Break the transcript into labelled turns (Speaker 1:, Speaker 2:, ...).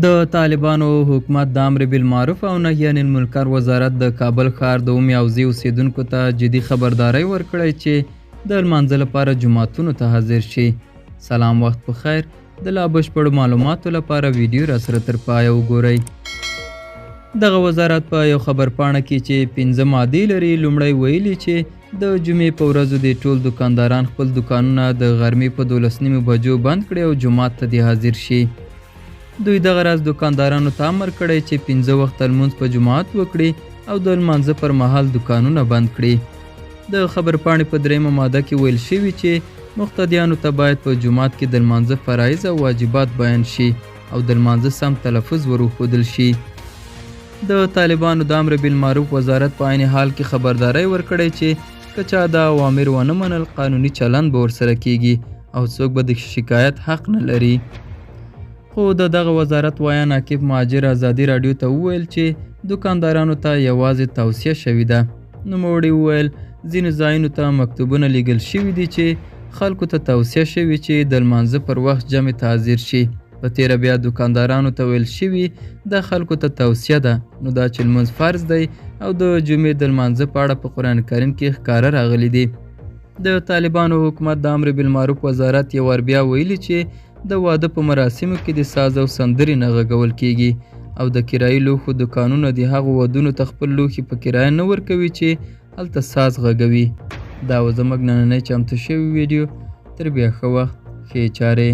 Speaker 1: د طالبانو حکومت د امر بالمعروف او نهی عن المنکر وزارت د کابل ښار د اومې حوزې اوسېدونکو ته جدي خبرداری ورکړی چې د لمانځه لپاره جوماتونو ته حاضر شي. سلام، وخت په خیر. د لا بشپړو معلوماتو لپاره ویډیو را سره تر پایه وګورئ. دغه وزارت په یو خبرپاڼه کې چې 5 مادې لري، لومړی ویلي چې د جمعې په ورځو دې ټول دوکانداران خپل دوکانونه د غرمې په 12:30 بجو بند کړي او جومات ته دې حاضر شي. دوی دغه راز دوکاندارانو ته امر کړی چې 5 وخته لمونځ په جومات وکړي او د لمانځه پر مهال دوکانونه بند کړي. د خبرپاڼې په درېیمه ماده کې ویل شوي چې مقتدیانو ته باید په جومات کې د لمانځه فرایض او واجبات بیان شي او د لمانځه سم تلفظ ور وښودل شي. د طالبانو د امر بالمعروف وزارت په عین حال کې خبرداری ورکړی چې که چا دا اوامر ونه منل، قانوني چلند به ورسره کیږي او څوک به د شکایت حق نه لري. خو د دغه وزارت ویاند عاکف مهاجر ازادي راډیو ته وویل چې دوکاندارانو ته یوازې توصیه شوې ده. نوموړي وویل، ځینو ځایونو ته مکتوبونه لیږل شوي دي چې خلکو ته توصیه شوې چې د لمانځه پر وخت جمع ته حاضر شي. په تېره بیا دوکاندارانو ته ویل شوي دا خلکو ته توصیه ده، نو دا چې لمونځ فرض دی او د جمعې د لمانځه په اړه په قرآن کریم کې ښکاره راغلي دي. د طالبانو حکومت د امر بالمعروف وزارت یو وار بیا ویلي چې د واده په مراسمو کې د ساز او سندرې نه غږول کیږي او د کرایي لوښو دوکانونه د هغو ودونو ته خپل لوښي په کرایه نه ورکوي چې هلته ساز غږوي. دا و زموږ نننۍ چمتو شوې ویډیو. تر بیا ښه وخت، ښې چارې.